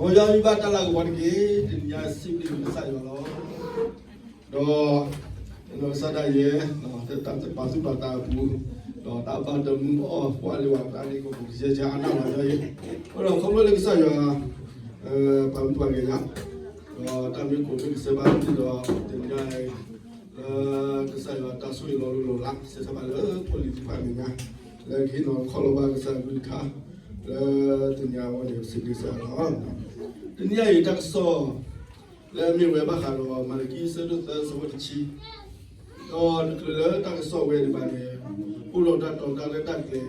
မ်ယွၤမံၤဘၣ်တၢ်လၤကပီၤတက့ၢ်. တနံၤညါစံးဘျုးကစၢ်ယွၤလီၤ. ဒီး ကစၢ်ဒၣ်ယဲ တၢ်ပာ်သူၣ်ပာ်သးအပူၤ ဒီးတၢ်ဘၣ်တမုာ်အီၣ်ပှၤလၢပှၤတၢ်န့ၣ် ကပူၤကယဲၢ်ကၢအါဒၣ်လီၤယဲအံၤ, အဃိဒီးခီဖျိလၢကစၢ်ယွၤ ပာ်မူပှၤက့ၤညါ ဒီးတၢ်မ့ၢ်ကိးမ့ၢ်ကစၢ်ဘၣ်ဒီး တနံၤညါအံၤ လၢကစၢ်ယွၤတၢ်ဆိၣ်ဂ့ၤလီၤလိၤလီၤလး စံးဆၢဘၣ်လၢဖိလံၤသ့ၣ်တဖၣ်အမဲာ်ညါ လၢကဟ့ၣ်နီၤခီၣ်လီၤဘၣ်ကစၢ်အကလုၢ်ကထါ လၢတနံၤအံၤန့ၣ် စံးဘျုးကစၢ်လီၤ. တနံၤညါအံၤတၢ်ကစီၣ် လၢအမ့ၢ်ဝဲဘၣ်ဃးဒီး မၤလကံအဆၢဒိၣ်သၢအဆၢဖိတဆံ ဒီးတချုးလၢတၢ်ကစီၣ်ဝဲဒံးဘၣ်န့ၣ် အိၣ်ဒီးတၢ်တီတၢ်ရဲၣ်တၢ်ကျဲၤ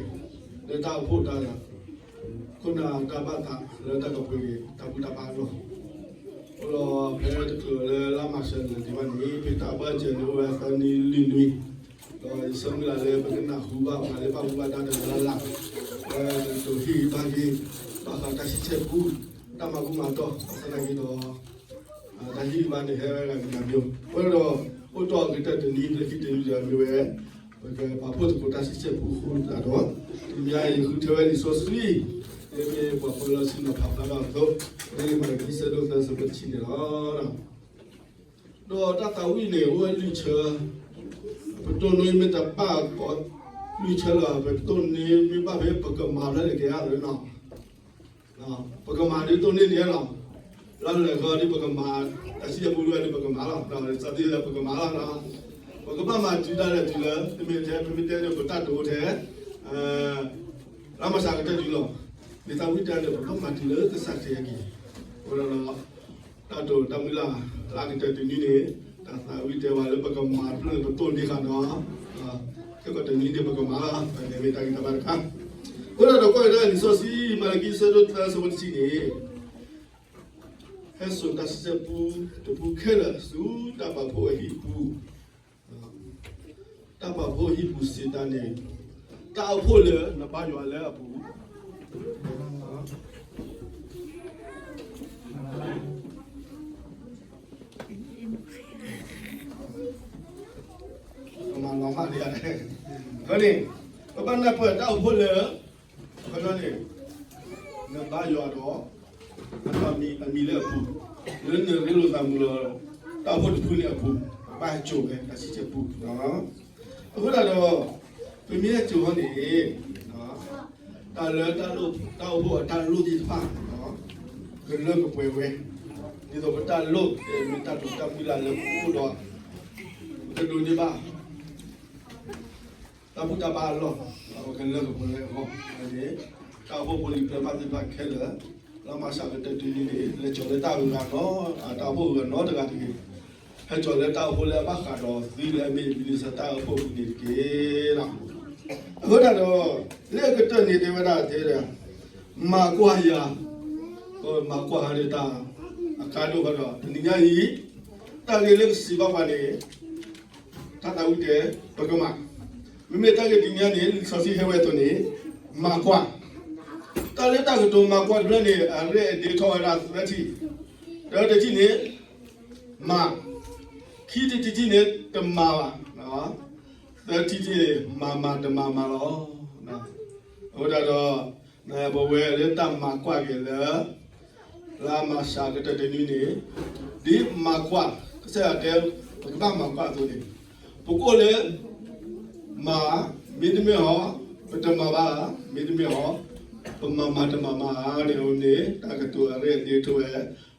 လၢတၢ်အိၣ်ဖှိၣ်တၢ် ခိၣ်နၢ်တၢ်ဘၣ်သးလၢတၢ်ကပှဲၤက့ၤတၢ်ဘူၣ်တၢ်ဘါအလီၢ်, အိၣ်ဒီးဖဲတချုးလၢလါမၤရှးနံၣ်ဒံးဘၣ်န့ၣ် ဖဲတၢ်ဘၣ်စၢၤန့ၣ်အိၣ်ဝဲသၢနွံလွံၢ်နွံ, ဒီးယဆၢမုၢ်လၢ်လၢပကနၢ်ဟူဘၣ်ပှၤလၢဘၣ်မူဘၣ်ဒါတဂၤလၢ်လၢ် လၢတဟ့ၣ်ဂံၢ်ဘါက့ၤ ဘၣ်ဃးတၢ်စံးဆဲပူ တၢ်မၤဘူၣ်မၤတီၢ် ဘၣ်ဆၣ်သနာ်က့ဒီး တၢ်ဟ့ၣ်ဂံၢ်ဘါန့ၣ်ဟဲဝဲဒၣ်က့ၤတမံၤ, အဃိဒီး အိၣ်တ့ၢ်အကတၢၢ်တနွံလၢခံတနွံဒီးမ့ၢ်ဝဲ ပကပာ်ဖှိၣ်သကိးတၢ်စံးဆဲပူအဃိသတးဒီး တနံၤညါအံၤယဃုထၢဝဲလံာ်စီဆှံ လၢမ့ၢ်ပှၤဖီလၢဆ့ၣ်နီၤဖးဖျါထီၣ်အသိး လၢမၤလကံအဆၢဒိၣ်သၢအဆၢဖိတဆံန့ၣ်လီၤ. ဒီးတၢ်သးဝံၣ်န့ၣ် အိၣ်ဝဲလွံၢ်ဆၢ, ပတိၢ်နီၣ်မ့ၢ်တဘၣ်ကီးလွံၢ်ဆၢလၢၤဘၣ်, ပတိၢ်နီၣ်မ့ၢ်ဘၣ်ဖဲပကမၤဖျါန့ၣ်ကဲဧါလီၤနီၤ. ပကမၤဒ်တိၢ်နီၣ်န့ၣ်လီၤ. လၢလၢာ်ခီဒ်ပကမၤ တၢ်စံးဆဲပူဒ်ပကမၤလီၤ, စးသ့လၢပကမၤလီၤ. ပကဘၣ်မၤတုၤဒၣ်လဲာ်တုၤလၢ တမ့ၢ်ထဲ ပမ့ၢ်တဲန့ၣ် ပတၢ်တိာ်ထဲ လါမၤရှးကတၢၢ်တနွံလီၤ. မ့ၢ်သးဝံၣ်တဲန့ၣ် ပဘၣ်မၤတုၤလၢကစၢ်ခရံာ်အက့ၤ, အဃိဒီး တၢ်တိာ်တၢ်မုၢ်လၢ်လၢအကတၢၢ်တနွံန့ၣ် တၢ်သးဝံၣ်တဲဝဲလၢပကမၤဖျၢၣ်ပတိၢ်န့ၢ်ဃာ်ဒီး ခဲကိာ်တနွံန့ၣ်ပကမၤလီၤ, ပမ့ၢ်တၢ်ဂံၢ်တၢ်ဘါတခါ, အဃိဒီးကွၢ်ကဒါလံာ်စီဆှံ မၤလကံအဆၢဒိၣ်သၢအဆၢဖိတဆံန့ၣ် ဟဲစိာ်တၢ်စံးဆဲပူတပူခဲလၢာ်ဆူတၢ်ပာ်ဖှိၣ်အဟံၣ်ပူၤ, တၢ်ပာ်ဖှိၣ်ဟံၣ်ပူၤစံးတၢ်န့ၣ် တၢ်အိၣ်ဖှိၣ်လၢနဘါယွၤလၢအပူၤ ကမၤလီၤမၢ်လံဧါ, အဃိန့ၣ် ပဘၣ်နၢ်ပၢၢ်တၢ်အိၣ်ဖှိၣ်လၢ အဃိန့ၣ် နဘါယွၤဒီး နဘါမံၤအမံၤလၢအပူၤ, လၢနရ့လိာ်သးမုာ်လီၤ တၢ်အိၣ်ဖှိၣ်တဖုန့ၣ်အပူၤ, ဘၣ်ဟဲစိာ်ဝဲတၢ်စံးဆဲပူ, အဃိသတးဒီး ပမ့ၢ်ဟဲစိာ်ဃီန့ၣ် တၢ်လၢတၢ်အိၣ်ဖှိၣ်အတၢ်လိၣ်သ့ၣ်တဖၣ် ကလၢကပှဲၤဝဲ, ဒ်သိးပတၢ်လိၣ်မ့ၢ်တၢ်တိာ်တၢ်မုၢ်လၢ်လၢပအိၣ်ဒီး ပကဒိးန့ၢ်ဘၣ် တၢ်ဘူၣ်တၢ်ဘါအလီၢ် ပကလၢကပှဲၤဝဲအဂီၢ်န့ၣ် တၢ်အိၣ်ဖှိၣ်ဖိလံၤပျဲၢ်ဘၣ်သ့ၣ်တဖၣ်ခဲလၢာ် လါမၤရှးကတၢၢ်တနွံန့ၣ် လဲၤစိာ်လၢတၢ်ဂၤနီ တၢ်အိၣ်ဖှိၣ်ဂၤနီတဂၤတဂ့ၤ, ဟဲစိာ်လၢတၢ်အိၣ်ဖှိၣ်လၢအဘၣ်ဃးဒီးသုလၢအမ့ၢ်မံၤလံစၢ်တၢ်အိၣ်ဖှိၣ်အပူၤန့ၣ်တက့ၢ်. အဃိသတးဒီး လၢအကတၢၢ်န့ၣ်တဲဝဲဒၣ်တဲ မၤကွၢ်ယၤ, မၤကွၢ်ဟါဒီးတၢ် အကါဒိၣ်ဃီဒီး တနံၤညါအံၤ တၢ်ဂ့ၢ်လၢကစံးဘၣ်ပှၤန့ၣ် တၢ်သးဝံၣ်တဲ ပကမၤ, မ့မ့ၢ်တၢ်ဂ့ၢ်တနံၤညါန့ၣ် လံာ်စီဆှံဟဲဝဲအသိးန့ၣ် မၤကွၢ်, တၢ်လၢတၢ်ကတိၤမၤကွၢ်တဖျၢၣ်န့ၣ် အရဲၣ်အဒ့ထီၣ်ဝဲဒၣ်သၢထံၣ်, တၢတထံၣ်န့ၣ် မၤ, ခံထံၣ်တထံၣ်န့ၣ် တမၤဘၣ်, သၢထံၣ်တထံၣ်န့ၣ် မၤမၤတမၤမၤလီၤ. အဃိသတးဒီး ပဝဲလၢတၢ်မၤကွၢ်က့ၤလၢ လါမၤရှးကတၢၢ်တနွံန့ၣ် ဒ်မၤကွၢ် ကစၢ်ယွၤတဲ ပကဘၣ်မၤကွၢ်အသိးန့ၣ် ပကအိၣ်လၢ မၤ မ့တမ့ၢ်ဟီ ပတမၤဘၣ်, မ့တမ့ၢ်ဟီ ပမၤမၤတမၤမၤဧါန့ၣ်န့ၣ် တၢ်ကတိၤအရဲၣ်အဒ့ထီၣ်ဝဲ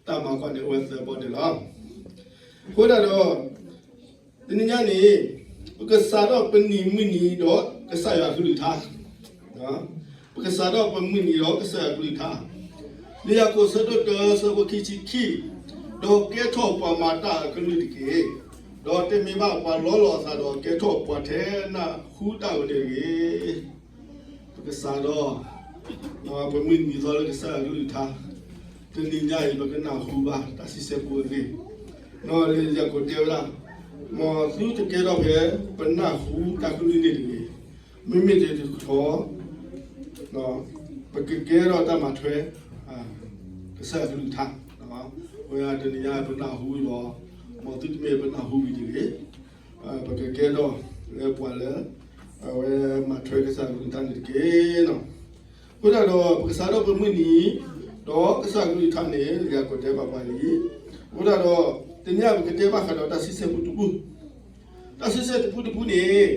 တၢ်မၤကွၢ်န့ၣ်အိၣ်ဝဲသၢဘီန့ၣ်လီၤ. အဃိသတးဒီး တနံၤညါန့ၣ် ပကစးထီၣ်ပမုၢ်နံၤဒီးကစၢ်ယွၤအကလုၢ်ကထါ, ပကစးထီၣ်ပမုၢ်နံၤဒီးကစၢ်ယွၤအကလုၢ်ကထါ, လံာ်ယၤကိာ်အဆၢဒိၣ်တၢအဆၢဖိခံဆံခံ, ဒီးကဲထီၣ်ပှၤမၤတၢ်အကလုၢ်တက့ၢ်, ဒီးတမ့ၢ်ဘၣ်ပှၤလီလီၤအသးဒီးကဲထီၣ်ပှၤထဲနၢ်ဟူတၢ်အုၣ်န့ၣ်တဂ့ၤ. ပကစးထီၣ် ပမုၢ်နံၤသီလၢကစၢ်ယွၤအကလုၢ်ကထါ, တနံၤညါအံၤ ပကနၢ်ဟူဘၣ်တၢ်စံးဆၢဖိအဂ့ၢ်, လံာ်ယၤကိာ်တဲဝဲဒၣ်, မ်သုတကဲထီၣ်ဖဲပနၢ်ဟူတၢ်ကလုၢ်န့ၣ်တဂ့ၤ, မ့မ့ၢ်တခီ ပကကဲထီၣ်တၢ်မၤထွဲ ကစၢ်ယွၤအကလုၢ်ကထါ, ဝဲတနံၤညါပနၢ်ဟူလီၤ, မ်သုတမ့ၢ်ပနၢ်ဟူဝံၤတဂ့ၤ, ပကကဲထီၣ်လၢပှၤလၢ အဝဲမၤထွဲကစၢ်ယွၤအကလုၢ်ကထါန့ၣ်တက့ၢ်. အဃိသတးဒီး ပကစးထီၣ်ပမုၢ်နံၤ ဒီးကစၢ်ကလုၢ်ကထါန့ၣ် ယၤကိးတဲဘၣ်ပှၤလံ. အဃိသတးဒီး တနံၤအံၤပကတဲဘၣ်ဃးဒီးတၢ်ဆံဆဲပူတပူ, တၢ်ဆံဆဲတပူတပူန့ၣ်,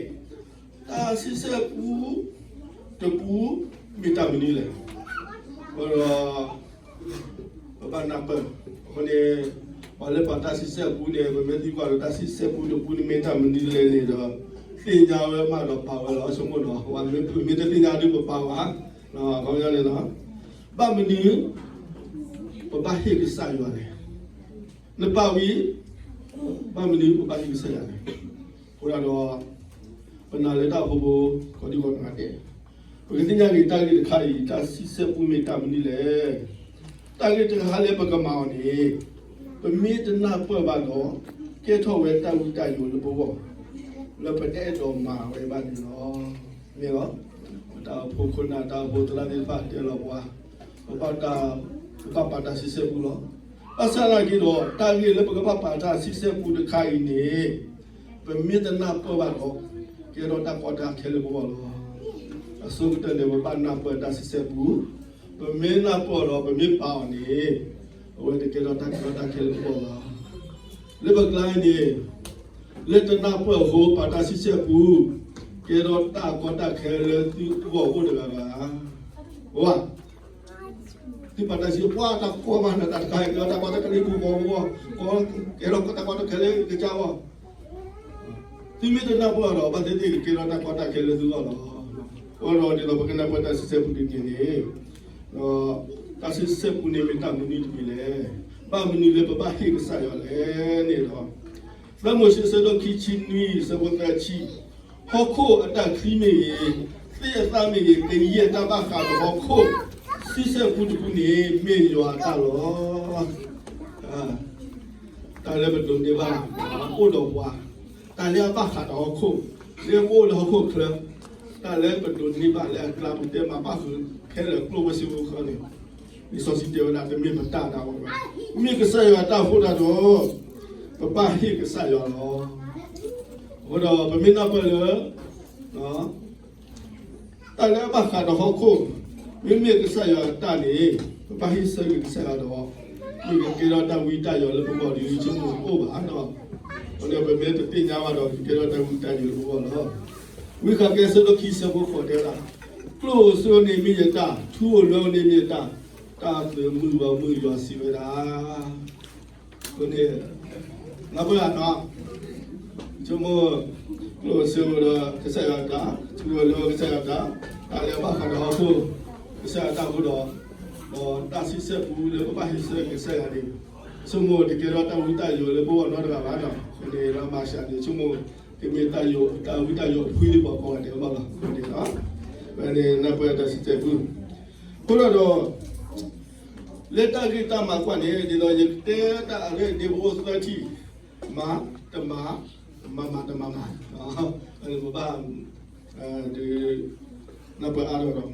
တၢ်ဆံဆဲပူတပူ မ့ၢ်တၢ်မနုၤလဲၣ်. အဃိဒီး ပဘၣ်နၢ်ပၢၢ်, အဃိန့ၣ် ပှၤလၢပာ်တၢ်ဆံဆဲပူန့ၣ် ပမ့ၢ်သံကွၢ်ဒီးတၢ်ဆံဆဲပူတပူန့ၣ်မ့ၢ်တၢ်မနုၤလဲၣ်န့ၣ်ဒီး သ့ၣ်ညါဝဲမးဒီးပာ်ဝဲလီၤ. ဆိကမိၣ်ဒီး ပမ့ၢ်တသ့ၣ်ညါဒုးပပာ်ဘၣ်, အခီပညီန့ၣ်လီၤ. ဘၣ်မနုၤ ပဘၣ်ဟ့ၣ်ကစၢ်ယွၤလဲၣ်. နပာ်ဝံၤ ဘၣ်မနုၤပဘၣ်ဟ့ၣ်ကစၢ်ယွၤလဲၣ်. အဃိသတးဒီး ပနာ်လၢတၢ်အိၣ်ဖှိၣ်ဖိ ကိးဒံကိးနၤဒဲး, ပကသ့ၣ်ညါက့ၤတၢ်ဂ့ၢ်တခါအံၤ တၢ်ဆံဆဲပူမ့ၢ်တၢ်မနုၤလဲၣ်. တၢ်ဂ့ၢ်တခါလၢပကမၤအီၤန့ၣ် ပမ့ၢ်တနၢ်ပၢၢ်ဘၣ်ဒီး ကဲထီၣ်ဝဲတၢ်ဝံတၢ်ယိးလၢပဂီၢ် လၢပတအဲၣ်ဒိးမၤဝဲဘၣ်န့ၣ်လီၤ. မ့ၢ်လီၤ. ပတၢ်အိၣ်ဖှိၣ်ခိၣ်နၢ် တၢ်အိၣ်ဖှိၣ်သရၣ်သ့ၣ်တဖၣ်တဲလီၤပှၤ, ပဘၣ်တၢ်, ပဘၣ်ပာ်တၢ်ဆံဆဲပူလီၤ. ဘၣ်ဆၣ်သနာ်က့ဒီး တၢ်ဂ့ၢ်လၢပကဘၣ်ပာ်တၢ်ဆံဆဲပူတခါအံၤန့ၣ် ပမ့ၢ်တနၢ်ပၢၢ်ဘၣ်ဒီး ကဲထီၣ်တၢ်ကီတၢ်ခဲလၢပဂီၢ်လီၤ. အဆိကတၢၢ်န့ၣ် ပဘၣ်နၢ်ပၢၢ်တၢ်ဆံဆဲပူ, ပမ့ၢ်နၢ်ပၢၢ်ဒီးပမ့ၢ်ပာ်အီၤန့ၣ် အဝဲတကဲထီၣ်တၢ်ကီတၢ်ခဲလၢပဂီၢ်ဘၣ်. လၢပကျါအံၤန့ၣ် လၢတနၢ်ပၢၢ်အဃိ ပာ်တၢ်ဆံဆဲပူ ကဲထီၣ်တၢ်ကီတၢ်ခဲလၢသုဂီၢ်အိၣ်တဂၤဂၤဧါ. သုပာ်တၢ်ဆံဆဲပူ တၢ်ကီမး နတၢ်တခါအံၤ ကဲထီၣ်တၢ်ကီတၢ်ခဲလၢပဂီၢ်, ကဲထီၣ်တၢ်ကီတၢ်ခဲလၢကစၢ်ဂီၢ်. သုမ့ၢ်တနၢ်ပၢၢ်ဒီး ဘၣ်သ့ၣ်သ့ၣ်ကကဲထီၣ်တၢ်ကီတၢ်ခဲလၢသုဂီၢ်လီၤ. အဃိဒီးဒ်သိးပကနၢ်ပၢၢ်တၢ်ဆံဆဲပူတက့ၢ်န့ၣ်, ဒီးတၢ်ဆံဆဲပူန့ၣ်မ့ၢ်တၢ်မနုၤတမံၤလဲၣ်. ဘၣ်မနုၤလၢပဘၣ်ဟ့ၣ်ကစၢ်ယွၤလဲၣ်န့ၣ်ဒီး, သၢမိၤၡ့အဆၢဒိၣ်ခံဆံနွံ အဆၢဖိသၢဆံ, ဟီၣ်ခိၣ်အတၢ်ချံမ့ၢ်ဂ့ၤ, သ့ၣ်အသၣ်မ့ၢ်ဂ့ၤ, ကယဲၢ်တၢ်ဘၣ်ဃးဒီးဟီၣ်ခိၣ် ဆံဆဲပူတပူန့ၣ် မ့ၢ်ယွၤအတၢ်လီၤ. တၢ်လၢပဒိးန့ၢ်ဘၣ် အိၣ်ဒီးပှၤ, တၢ်လၢအဘၣ်ဃးဒီးဟီၣ်ခိၣ်, လၢပအိၣ်လၢဟီၣ်ခိၣ်ချၢ, တၢ်လၢပဒိးန့ၢ်ဘၣ်လၢအကျါ ပတဲမၤဘၣ်ဃုာ်ခဲလၢာ်ကျိၣ်ဝဲစ့ဝဲခီန့ၣ်, လံာ်စီဆှံတဲဝဲဒၣ် တမ့ၢ်ပတၢ်ဒၣ်ဝဲဘၣ်, မ့ၢ်ကစၢ်ယွၤအတၢ်အဃိသတးဒီး ပဘၣ်ဟ့ၣ်ကစၢ်ယွၤလီၤ. အဃိဒီးပမ့ၢ်နၢ်ပၢၢ်လၢ တၢ်လၢအဘၣ်ဃးဒီးဟီၣ်ခိၣ် မ့မ့ၢ်ကစၢ်ယွၤအတၢ်န့ၣ် ပဘၣ်ဟ့ၣ်ဆၢက့ၤကစၢ်ယွၤဒီး မ့ၢ်ကကဲထီၣ်တၢ်ဝံတၢ်ယိးလၢပဂီၢ်ဒီး ဆိကမိၣ်တအိၣ်ဘၣ်ဒီး, အဃိန့ၣ် ပမ့ၢ်တသ့ၣ်ညါဘၣ်ဒီး ကကဲထီၣ်တၢ်ဝံတၢ်ယိးလၢပဂီၢ်လီၤ. ဝံဃးကဲအဆၢဒိၣ်ခံဆၢဖိဃိးတဲဒၣ်, ကျိၣ်ဧိၤစ့ဧိၤန့ၣ်မ့ၢ်ယတၢ်, ထူဧိၤလွဲဧိၤန့ၣ်မ့ၢ်ယတၢ်, တၢ်သးမုာ်ဘၣ်မုာ်ယွၤစံးဝဲဒၣ် အဃိန့ၣ် နၢ်ပၢၢ်ဧါနီၤ, ဆိကမိၣ် ကျိၣ်ဧိၤစ့ဧိၤဒီးကစၢ်ယွၤအတၢ်, ထူဧိၤလွဲဧိၤကစၢ်ယွၤအတၢ်, တၢ်လၢအဘၣ်ဃးဒီးဟီၣ်ခိၣ် ကစၢ်ယွၤအတၢ်အဃိဒီး, ဒီးတၢ်ဆံဆဲပူလၢပဘၣ်ဟ့ၣ်ဆၢက့ၤကစၢ်ယွၤန့ၣ်, ဆိကမိၣ်တကဲထီၣ်တၢ်ဝံတၢ်ယိးလၢပဂီၢ်နီတဂၤဘၣ်နီၤ, အဃိန့ၣ် လၢမၤရှးန့ၣ် ဆိကမိၣ် ကမ့ၢ်တၢ်ဝံတၢ်ယိးအဖှံလၢပှၤကိးဂၤဒဲးဘၣ်လီၤ. အဃိန့ၣ် ဝဲန့ၣ်နၢ်ပၢၢ်တၢ်ဆံဆဲပူ အဃိဒီး လၢတၢ်ဂ့ၢ်တၢ်မၤကွၢ်န့ၣ် ဒ်သိးယကတဲတၢ်အဂ့ၢ်ဒ်ပအိၣ်သၢထံၣ်, မၤ, တမၤ, မၤမၤတမၤမၤ, ပဘၣ် ဒုး နၢ်ပၢၢ်အါထီၣ်ဒီး,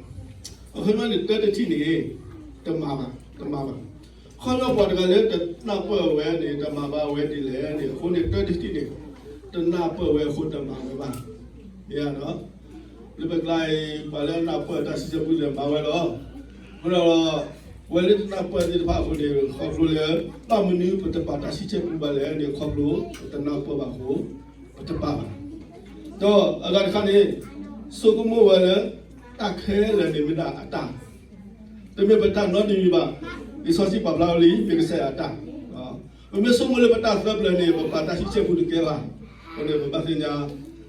အခီပညီန့ၣ် တၢတထံၣ်န့ၣ် တမၤဘၣ်, တမၤဘၣ်. ခီဖျိပှၤတဂၤလၢတနၢ်ပၢၢ်ဝဲန့ၣ် တမၤဘၣ်ဝဲဒ်လဲၣ်န့ၣ် အဃိန့ၣ် တၢတထံၣ်န့ၣ် တနၢ်ပၢၢ်ဝဲအဃိတမၤဝဲဘၣ်. မ့ၢ်ဧါနီၤ, လၢပကျါအံၤ ပှၤလၢအနၢ်ပၢၢ်တၢ်ဆံဆဲပူန့ၣ်မၤဝဲလီၤ. အဃိဒီး ပှၤလၢတနၢ်ပၢၢ်သ့ၣ်တဖၣ်အဃိန့ၣ် ခီဖျိလၢ ဘၣ်မနုၤပတပာ်တၢ်ဆံဆဲပူဘၣ်လဲၣ်န့ၣ် ခီဖျိပတနၢ်ပၢၢ်ဘၣ်အဃိ ပတပာ်ဘၣ်. ဒီးအဂၤတခါန့ၣ် ဆိကမိၣ်ဝဲလၢ တၢ်ခဲလၢာ်န့ၣ်မ့ၢ်ဒၣ်အတၢ်, တမ့ၢ်ပတၢ်နီတမံၤဘၣ်. လံာ်စီဆှံပာ်ဖျါဝဲလံ မ့ၢ်ကစၢ်ယွၤအတၢ်, ပမ့ၢ်ဆိကမိၣ်လၢပတၢ်သၢပျၢၤန့ၣ် ပပာ်တၢ်ဆံဆဲပူတကဲဘၣ်. အဃိန့ၣ် ပဘၣ်သ့ၣ်ညါ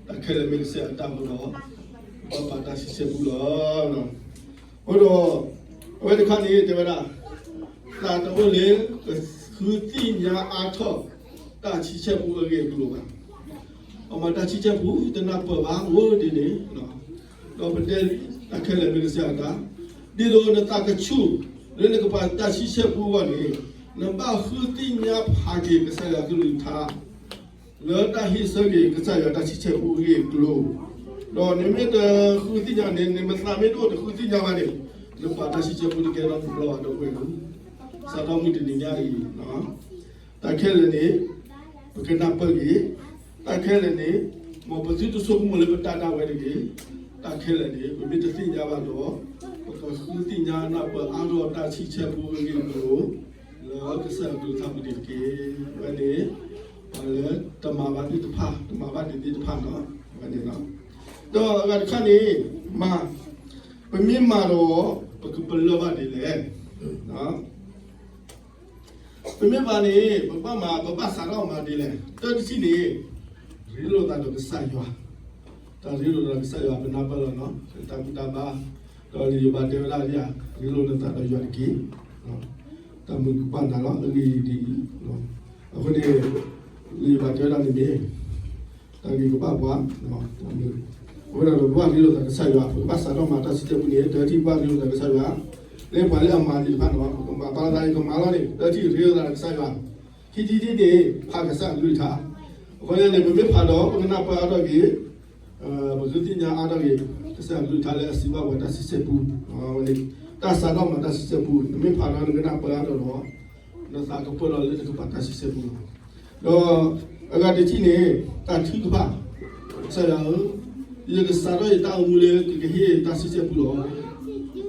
တၢ်ခဲလၢာ်မ့ၢ်ကစၢ်ယွၤအတၢ်အဃိဒီး ပဘၣ်ပာ်တၢ်ဆံဆဲပူလီၤ. အဃိဒီး အဝဲတခါန့ၣ် တဲဝဲဒၣ် သးတအိၣ်လၢ ကဃုသ့ၣ်ညါအါထီၣ် တၢ်ဆံဆဲပူအဂ့ၢ်အကျိၤဘၣ်. အမ့ၢ်တၢ်ဆံဆဲပူ တနၢ်ပၢၢ်ဘၣ်အိၣ်ဒ်န့ၣ်, ဒီးပတဲလံ တၢ်ခဲလၢာ်မ့ၢ်ကစၢ်ယွၤအတၢ်, ဒ်သိးနသးကဆူၣ် လၢနကပာ်တၢ်ဆံဆဲပူအဂီၢ်န့ၣ်, နဘၣ်ဃုသ့ၣ်ညါဖးက့ၤကစၢ်ယွၤကလုၢ်ကထါ လၢတၢ်ဟ့ၣ်ဆၢက့ၤကစၢ်ယွၤတၢ်ဆံဆဲပူအဂ့ၢ်အကျိၤ, ဒီးနမ့ၢ်တဃုသ့ၣ်ညါန့ၣ် နမ့ၢ်သးမ့ၢ်တအိၣ်တဃုသ့ၣ်ညါဘၣ်န့ၣ်, နပာ်တၢ်ဆံဆဲပူတကဲထီၣ်တဘျီဘၣ်ဒီပုၢ်ဝဲၢ်ဧၢ, စးထီၣ်မုၢ်တနံၤညါအံၤ, တၢ်ခဲလၢာ်န့ၣ် ပကနၢ်ပၢၢ်က့ၤ, တၢ်ခဲလၢာ်န့ၣ် မ်ပသုတဆိကမိၣ်လၢပတၢ်ဒၣ်ဝဲတဂ့ၤ, တၢ်ခဲလၢာ်န့ၣ် ပမ့ၢ်တသ့ၣ်ညါဘၣ်ဒီး ပကဃုသ့ၣ်ညါနၢ်ပၢၢ်အါထီၣ်တၢ်ဆံဆဲပူအဂ့ၢ်အကျိၤ လၢကစၢ်ယွၤအကလုၢ်ကထါပူၤန့ၣ်တက့ၢ်. အဝဲန့ၣ် ပှၤလၢတမၤဘၣ်သ့ၣ်တဖၣ် တမၤဘၣ်သ့ၣ်တဖၣ်လီၤ. အဝဲန့ၣ်လီၤ. ဒီးအဂၤတခါန့ၣ် မၤ, ပမ့ၢ်မၤဒီး ပကပလၢၢ်ဘၣ်ဒ်လဲၣ်. ပမ့ၢ်မၤန့ၣ် ပဘၣ်မၤ ပဘၣ်စးထီၣ်မၤဒ်လဲၣ်. တၢ်တထံၣ်န့ၣ် ရ့လိာ်သးဒီးကစၢ်ယွၤ, တၢ်ရ့လိာ်သးဒီးကစၢ်ယွၤ ပနၢ်ပၢၢ်လီၤနီၤ တၢ်ဘူၣ်တၢ်ဘါ ဒီးလံာ်ယိၤဘးတဲဝဲဒၣ်ဒ် ရ့လိာ်နသးဒီးယွၤတက့ၢ်. တၢ်မုာ်ကပာ်နၤလီၤ အဂ့ၢ်ဒ်အံၤ, အဃိန့ၣ် လံာ်ယိၤဘးတဲဝဲဒၣ်န့ၣ်မ့ၢ် တၢ်ဂ့ၤကဘၣ်ပှၤ, အဃိဒီးပဘၣ်ရ့လိာ်သးကစၢ်ယွၤ ပကဘၣ်စးထီၣ်မၤတၢ်ဆံဆဲပူန့ၣ် တၢ်ထံၣ်ပဘၣ်ရ့လိာ်သးကစၢ်ယွၤ, လၢပှၤလၢအမၤသ့ၣ်တဖၣ်နီၤ ကမၤပာ်လီၤသးအံၤကမၤလီၤန့ၣ် တၢ်ထံၣ်ရ့လိာ်သးကစၢ်ယွၤ, ခံထံၣ်တထံၣ်န့ၣ် ဖးကစၢ်အကလုၢ်ကထါ, အဃိန့ၣ် ပမ့ၢ်ဖးဒီး ပကနၢ်ပၢၢ်အါထီၣ်က့ၤ ပကသ့ၣ်ညါအါထီၣ်က့ၤ ကစၢ်ယွၤအကလုၢ်ကထါလၢအစံးဘၣ်ပှၤတၢ်ဆံဆဲပူ, တၢ်စးထီၣ်မၤတၢ်ဆံဆဲပူ နမ့ၢ်ဖးဒီးနကနၢ်ပၢၢ်အါထီၣ်ဒီး နသးကပၢၢ်လီၤလၢနကပာ်တၢ်ဆံဆဲပူလီၤ. ဒီးအဂၤတထံၣ်န့ၣ် တၢ်ထုကဖၣ် ကစၢ်ယွၤဧၢ, ယကစးထီၣ်ယတၢ်အိၣ်မူလၢကကဟ့ၣ်တၢ်ဆံဆဲပူလီၤ.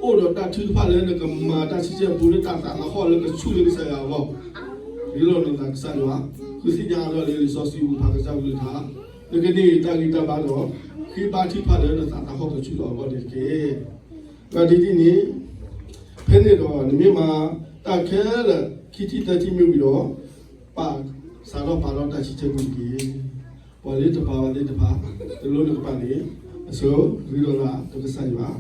အိၣ်ဒီးတၢ်ထုကဖၣ်လၢနကမၤတၢ်ဆံဆဲပူလၢတၢ်သးသဟီၣ်လၢကဆူၣ်လၢကစၢ်ယွၤအဂီၢ်, ရ့လိာ်နသးကစၢ်ယွၤ, ဃုသ့ၣ်ညါအါထီၣ်လၢလံာ်စီဆှံပူၤ ဖးကစၢ်အကလုၢ်ကထါ, နကန့ၢ်တၢ်ဂံၢ်တၢ်ဘါဒီး ဃ့ဘါထုကဖၣ်လၢနသးသဟီၣ်ကဆူၣ်လီၤအဂီၢ်န့ၣ်တက့ၢ်. ဒီးဒ်န့ၣ် ဖဲန့ၣ်ဒီး နမ့ၢ်မၤတၢ်ခဲလၢာ်ခံထံၣ်သၢထံၣ်မ့ၢ်ဝံၤဒီး ပာ်စးထီၣ်ပာ်ထီၣ်တၢ်ဆံဆဲပူတက့ၢ်. ပှၤလၢတပာ်ဘၣ်သ့ၣ်တဖၣ် တလိၣ်နကပာ်န့ၣ် အဆိ ရ့လိာ်သးဒီးကစၢ်ယွၤ,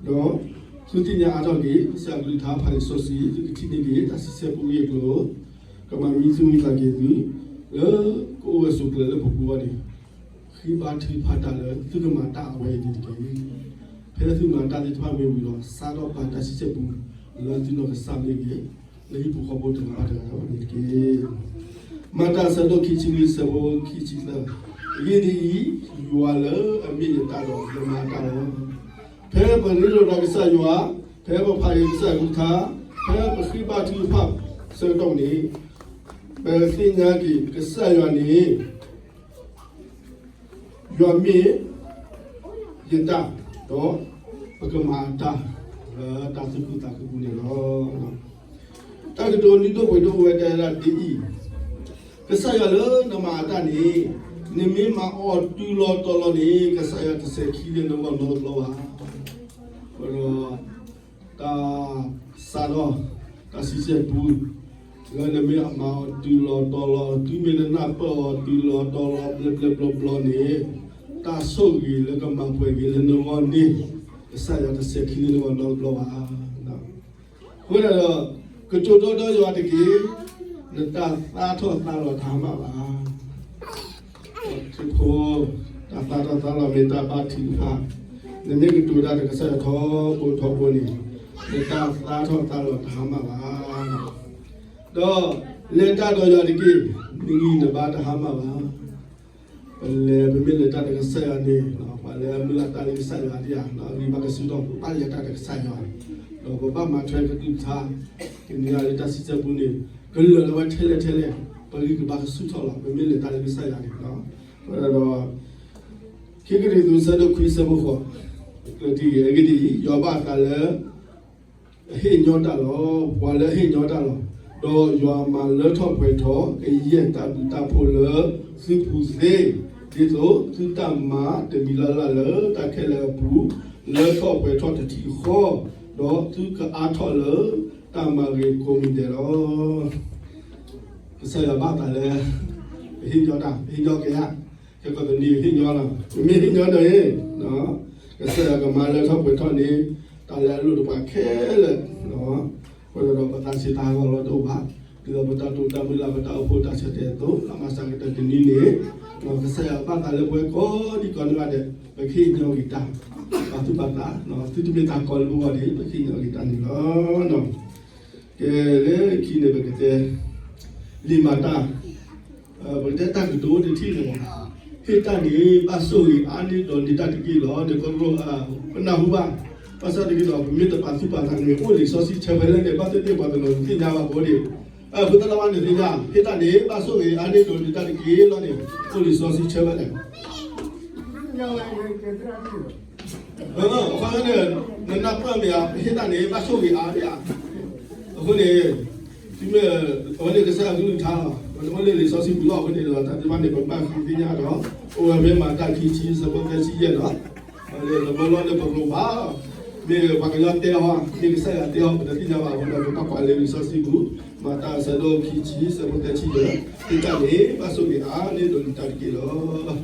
ဒီးဃုသ့ၣ်ညါအါထီၣ်က့ၤ ကစၢ်အကလုၢ်ကထါဖးလံာ်စီဆှံ သုကထံၣ်န့ၢ်က့ၤ တၢ်ဆံဆဲပူအဂ့ၢ်အကျိၤ ကမၤမံသူၣ်မံသးက့ၤသု လၢကအိၣ်ဝဲဆိးကျၢၤလၢပပူၤအဂီၢ်န့ၣ် ဃ့ဘါထုကဖၣ်တၢ်လၢသုကမၤတၢ်အဝဲအံၤန့ၣ်တက့ၢ်. ဖဲသုမၤတၢ်သ့ၣ်တဖၣ်မ့ၢ်ဝံၤဒီး စးထီၣ်ပာ်တၢ်ဆံဆဲပူ လၢသုနီၢ်ကစၢ်မ့ၢ်ဂ့ၤ, လၢဟံၣ်ဖိဃီဖိတဂၤဘၣ်တဂၤအဂီၢ်န့ၣ်တက့ၢ်. မၤတၢ်အဆၢဒိၣ်ခံဆံလွံၢ် အဆၢဖိခံဆံသၢ, အဂ့ၢ်ဒ်အံၤ, ယွၤလၢအမ့ၢ်ယတၢ်ဒီးယမၤတၢ်လီၤ. ဖဲပရ့လိာ်သးကစၢ်ယွၤ, ဖဲပဖးက့ၤကစၢ်အကလုၢ်ကထါ, ဖဲပဃ့ဘါထုကဖၣ်ဆၢကတီၢ်န့ၣ်, ပသ့ၣ်ညါက့ၤကစၢ်ယွၤန့ၣ် ယွၤမ့ၢ်ယတၢ်, ဒီးပကမၤအတၢ်လၢတၢ်သူၣ်ခုသးခုပူၤန့ၣ်လီၤ. တၢ်ကတိၤနွံဒိၣ်ပှဲၤဒိၣ်အိၣ်ဝဲတဲဝဲဒၣ်ဒ်အံၤ, ကစၢ်ယွၤလၢနမၤအတၢ်န့ၣ်, နမ့ၢ်မၤအီၤတုၤလီၤတီၤလီၤန့ၣ် ကစၢ်ယွၤတစဲးခံလၢနဂီၢ်နီတဘျီဘၣ်. ဒီး တၢ်စးထီၣ် တၢ်ဆံဆဲပူ လၢနမ့ၢ်မၤအီၤတုၤလီၤတီၤလီၤ တုၤမ့ၢ်နနၢ်ပၢၢ်အီၤတုၤလီၤတီၤလီၤဘျဲဘျဲဘျီဘျီန့ၣ်, တၢ်ဆိၣ်ဂ့ၤလၢကမၤပှဲၤက့ၤလၢနဂီၢ်န့ၣ်, ကစၢ်ယွၤတစဲးခံလၢနဂီၢ်နီတဘျီဘၣ်. အဃိဒီး ကတိၤဒီဒီယွၤတက့ၢ်, နတၢ်သါထီၣ်သါလီၤတဟါမၢ်ဘၣ်. ခရံာ်ဖိ, တၢ်သါထီၣ်သါလီၤမ့ၢ်တၢ်ဘါထုကဖၣ်, နမ့ၢ်ကတိၤတၢ်ဒီးကစၢ်ယွၤထီဘိထီဘိန့ၣ်, နတၢ်သါထီၣ်သါလီၤတဟါမၢ်ဘၣ်. ဒီးလဲၤတၢ်ဒီးယွၤတက့ၢ်, နဂံၢ်နဘါတဟါမၢ်ဘၣ်. ပလဲၤ ပမ့ၢ်လဲၤတၢ်ဒီးကစၢ်ယွၤန့ၣ်, ပှၤလၢအမုၢ်လၢ်တၢ်လၢကစၢ်ယွၤဒ်ဧါ, အဂံၢ်ဘါကဆူၣ်ထီၣ် ပဘၣ်လဲၤတၢ်ဒီးကစၢ်ယွၤ, ဒီးပဘၣ်မၤထွဲကလုၢ်ကထါ, ကနံၤအံၤလၢတၢ်ဆံဆဲပူန့ၣ်, ကလၢာ်လၢဝဲထဲလဲၣ်ထဲလဲၣ်, ပဂံၢ်ကဘါကဆူၣ်ထီၣ်လီၤ ပမ့ၢ်လဲၤတၢ်လၢကစၢ်ယွၤန့ၣ်လီၤ. ဒီး ခံကရံၣ်သူး အဆၢဒိၣ်ခွံ အဆၢဖိဃိး, အဂ့ၢ်ဒ်အံၤ, ယွၤဘၣ်အသးလၢ အဟ့ၣ်ညီတၢ်လီၤ. ပှၤလၢအဟ့ၣ်ညီတၢ်လီၤ. ဒီးယွၤမၤလၢထီၣ်ပှဲၤထီၣ် ကယဲၢ်တၢ်ဘျုးတၢ်ဖှိၣ်လၢသုပူၤသ့, ဒ်သိးသုတၢ်မၤတမံၤလၢ်လၢ်လၢတၢ်ခဲလၢာ်အပူၤ, လၢထီၣ်ပှဲၤထီၣ်တထံၣ်ဃီ, ဒီးသုကအါထီၣ်လၢတၢ်မၤဂ့ၤကိးမံၤဒဲးလီၤ. ကစၢ်ယွၤဘၣ်သးလၢ ပဟ့ၣ်ညီတၢ်, ပဟ့ၣ်ညီက့ၤဧါ. ခဲကီၢ်တနံၤဟ့ၣ်ညီလီၤ. ပမ့ၢ်ဟ့ၣ်ညီဒီးန့ၣ်, ကစၢ်ယွၤကမၤလၢထီၣ်ပှဲၤထီၣ်န့ၣ် တၢ်လၢအလိၣ်တပှၤခဲလၢာ်, အဃိဒီးပသးဆံးသးဟးဂီၤလီၤတအိၣ်ဘၣ်. ဒ်သိးပတၢ်တိာ်တၢ်မုၢ်လၢ် ပတၢ်အိၣ်ဖှိၣ်တၢ်ဆၢတဲာ်အသိး, လၢမၤစၢၤကတၢၢ်တနံၤန့ၣ်, ကစၢ်ယွၤဘၣ်သးလၢပဝဲကိးဒံကိးနီၢ်ဂၤဒဲး, ပကဟ့ၣ်ညီက့ၤတၢ်, ပာ်သူၣ်ပာ်သး, သုတမ့ၢ်တၢ်ကီလၢပဂီၢ်န့ၣ် ပကဟ့ၣ်ညီက့ၤတၢ်န့ၣ်လီၤ. ကဲ, လၢခံန့ၣ် ပကတဲ လံာ်မၤတၢ်, ပကတဲတၢ်ကတိၤတထံၣ်န့ၣ်လီၤ. ဟ့ၣ်တၢ်န့ၣ် ဘၣ်ဆိၣ်ဂ့ၤအါန့ၢ်ဒီးန့ၢ်တၢ်တက့ၢ်လီၤ. ဒီးကရူၢ်, ပနၢ်ဟူဘၣ်, ဘၣ်ဆၣ်သနာ်က့ဒီး ပမ့ၢ်တပာ်သူၣ်ပာ်သးန့ၣ် အိၣ်လံာ်စီဆှံဆၢဖဲလဲၣ်န့ၣ် ဘၣ်သ့ၣ်သ့ၣ်ပှၤတနီၤသ့ၣ်ညါဘၣ်ဖိဒံး, ဖိသၣ်လၢ်ဘၣ်န့ၣ်သ့ၣ်ညါ, ဟ့ၣ်တၢ်န့ၣ် ဘၣ်ဆိၣ်ဂ့ၤအါန့ၢ်ဒီးန့ၢ်တၢ်တက့ၢ်လီၤန့ၣ် အိၣ်လံာ်စီဆှံဆၢဖဲလဲၣ်. အဃိန့ၣ် နနၢ်ပၢၢ်မ့ၢ်ဧါ, ပဟ့ၣ်တၢ်န့ၣ် ဘၣ်ဆိၣ်ဂ့ၤအါဒံးဧါ. အဃိန့ၣ် တုၤမ့ၢ် အဝဲန့ၣ်ကစၢ်ယွၤကလုၢ်ကထါလီၤ. ပတမ့ၢ်လၢလံာ်စီဆှံပူၤလီၤ. အဃိန့ၣ်ဒီး တၢ်သ့ၣ်တဖၣ်န့ၣ် ပဘၣ်ဃုသ့ၣ်ညါဒီး အိၣ်ဝဲဖဲမၤတၢ်ခံဆံ ဆၢဖိသၢဆံယဲၢ်ဒီး လၢတဘျီလီၤန့ၣ် ပရိဘၣ် မ့ၢ်ပှၤကညီတဲအီၤ, မ့ၢ်ကစၢ်ယွၤတဲအီၤ ပတသ့ၣ်ညါဘၣ်အဃိဒီး ပဘၣ်ကွၢ်လၢလံာ်စီဆှံပူၤ, မၤတၢ်အဆၢဒိၣ်ခံဆံ ဆၢဖိသၢဆံယဲၢ်, သ့ၣ်တၢ်န့ၣ် ဘၣ်ဆိၣ်ဂ့ၤအါန့ၢ်ဒိးနတၢ်တက့ၢ်လီၤ.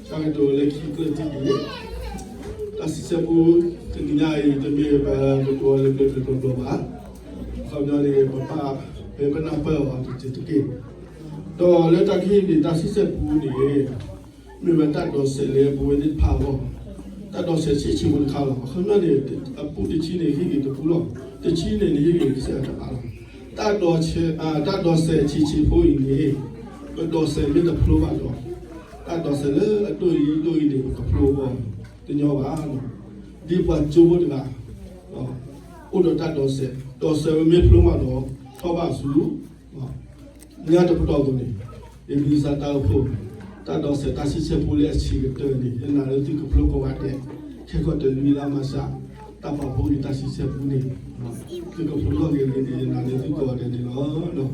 တၢ်ကတိၤလၢခံကတၢၢ်တက့ၢ်, တၢ်စံးဆၢပူ တနံၤညါအံၤ တမ့ၢ်ပကတိၤလၢကျဲတဘျီဘျီဘၣ်. အခီပညီန့ၣ် ပဘၣ် ပနၢ်ပၢၢ်အီၤတက့ၢ်တက့ၢ်. ဒီးလၢတၢ်ကဟ့ၣ်က့ၤတၢ်စံးဆၢပူန့ၣ် မ့ၢ်ဝဲတၢ်ဒိးစဲးလၢပဝဲသ့ၣ်တဖၣ်အဂီၢ်, တၢ်ဒိးစဲးဆံးဆံးဖိတခါလီၤ. အခီပညီန့ၣ် အပူတဆံန့ၣ် ဟ့ၣ်ဂ့ၤတပူလီၤ. တဆံန့ၣ် နဟ့ၣ်ဂ့ၤကစၢ်ယွၤတဘၣ်လီၤ. တၢ်ဒိးစဲး, တၢ်ဒိးစဲးဆံးဆံးဖိအံၤန့ၣ် ပဒိးစဲးမ့ၢ်တဖျိဘၣ်ဒီး တၢ်ဒိးစဲးလၢအဒိၣ်အံၤဒိၣ်အံၤန့ၣ် ပကဖျိအဂီၢ်တညီဘၣ်. ဒ်ပှၤကၠိဖိတဂၤ အိၣ်ဒီးတၢ်ဒိးစဲး, ဒိးစဲးဝဲမ့ၢ်ဖျိမးဒီး ထီၣ်ဘၣ်ဆူ ညါတပတီၢ်အသိးန့ၣ် ယမ့ၢ်စၢ်တၢ်အိၣ်ဖှိၣ် တၢ်ဒိးစဲးတၢ်စံးဆၢပူလၢအဆံးကတၢၢ်န့ၣ် ယနာ်လၢသုကဖျိကိးဂၤဒဲး, ခဲကီၢ်တနွံလၢအမၤစၢၤ တၢ်ပာ်ဖှိၣ်က့ၤတၢ်စံးဆၢပူန့ၣ် သုကဖျိထီၣ်က့ၤန့ၣ် ယနာ်လၢသုကိးဂၤဒဲးန့ၣ်လီၤ.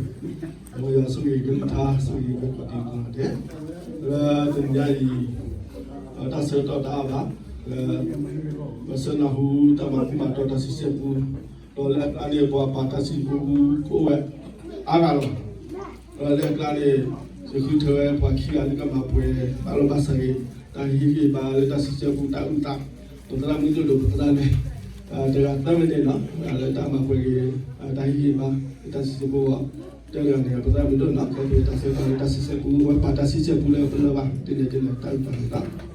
မ်ယွၤဆိၣ်ဂ့ၤကလုၢ်ကထါ ဆိၣ်ဂ့ၤကလုၢ်ကထါကိးဂၤဒဲး, လၢတနံၤညါအံၤ တၢ်ဆၢကတီၢ်တအါဘၣ်, လၢ ပဆၢနၢ်ဟူတၢ်မၤဘူၣ်မၤတီၢ်တၢ်စံးဆၢပူ ဒီးလၢအကျါန့ၣ် ပှၤပာ်တၢ်စံးဆၢပူကအိၣ်ဝဲအါဂၤလီၤ. ဒီးလၢအကျါန့ၣ် ယဃုထၢဝဲပှၤခံဂၤလၢကမၤပှဲၤဘၣ်လီၤဘၣ်စးက့ၤ တၢ်ဟ့ၣ်ဂံၢ်ဟ့ၣ်ဘါလၢတၢ်စံးဆၢပူတၢ်အုၣ်သး, ပသရၣ်မုၣ်ဒိၣ်ဒီးပသရၣ်လၢ တဂၤသၢမံးနံးန့ၣ်လီၤ, လၢတၢ်မၤပှဲၤက့ၤ တၢ်ဟ့ၣ်ဂံၢ်ဟ့ၣ်ဘါ လၢတၢ်စံးဆၢပူအဂီၢ်, တဂၤန့ၣ် ပသရၣ်မုၣ်ဒိၣ်နီၤ ကဲပတၢ်ဆၢကတီၢ်လၢတၢ်စံးဆၢပူ ဝဲပာ်တၢ်စံးဆၢပူလၢပလၢဘၣ် ဒ်န့ၣ်ဒ်လဲၣ် တၢ်အုၣ်သးလီၤ.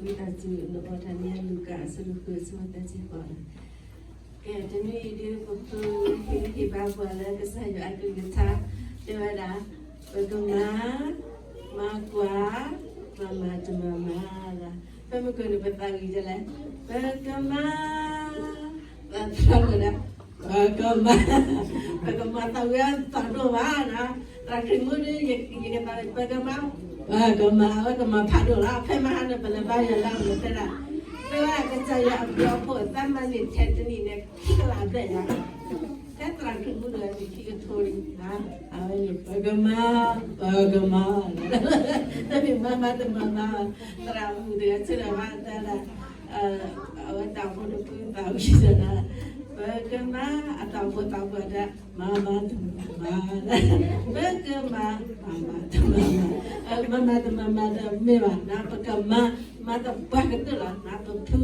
ဝံသးစူၤ နအိးထီၣ်န့ၢ်လူၤကၣ် အဆၢဒိၣ်ဃု အဆၢဖိသၢဆံဃိးလီၤ. ကဲ တနံၤအံၤဒ်ပဖိဟ့ၣ်ဂံၢ်ဟ့ၣ်ဘါပှၤလၢကစၢ်ယွၤအကလုၢ်ကထါ တဲဝဲဒၣ် ပကမၤ မၤကွၢ် မၤမၤတမၤမၤလီၤ. ဖဲမုၢ်ကၢန့ၣ် ပသးဝံၣ်ဒ်လဲၣ်, ပကမၤ သးထီၣ်ဝဲဒၣ် ပကမၤ ပကမၤသးဝံၣ်အသးဒိၣ်ဘၣ်, သရၣ်ခရံာ်မူဒီး ယကသးဝံၣ် ပကမၤ ပကမၤ အဝဲကမၤဖးဒိၣ်လီၤ. ဖဲမဟါန့ၣ် ပလဲၤဘါယွၤလၢအမုာ်တဲဒၣ်, တဲဝဲဒၣ်ကစၢ်ယွၤအဘျုးအဖှိၣ် သးမၤန့ၢ်ထဲတနံၣ်န့ၣ် ခံကလးဘျဲၣ်ညါ ဖဲသရၣ်ခရံာ်မူဒီးန့ၣ် ခံကထိလံ, အဝဲန့ၣ် ပကမၤ ပကမၤ တမ့ၢ်မၤမၤတမၤမၤ, သရၣ်မုၣ်တဂၤဆၢထၢၣ်မၤတဲဒၣ် အဝဲတၢ်ဖိတဖုသးဝံၣ်ဒီး ပကမၤ အတၢ်ဖိသးပှၢ်ဒီး မၤမၤတမၤမၤ, ပကမၤ မၤမၤတမၤမၤ, မၤမၤတမၤမၤဒီးမ့ၢ်ဘၣ်နၤ ပကမၤ မၤသပှၢ်ကတၢၢ်လီၤနၤ ပဖု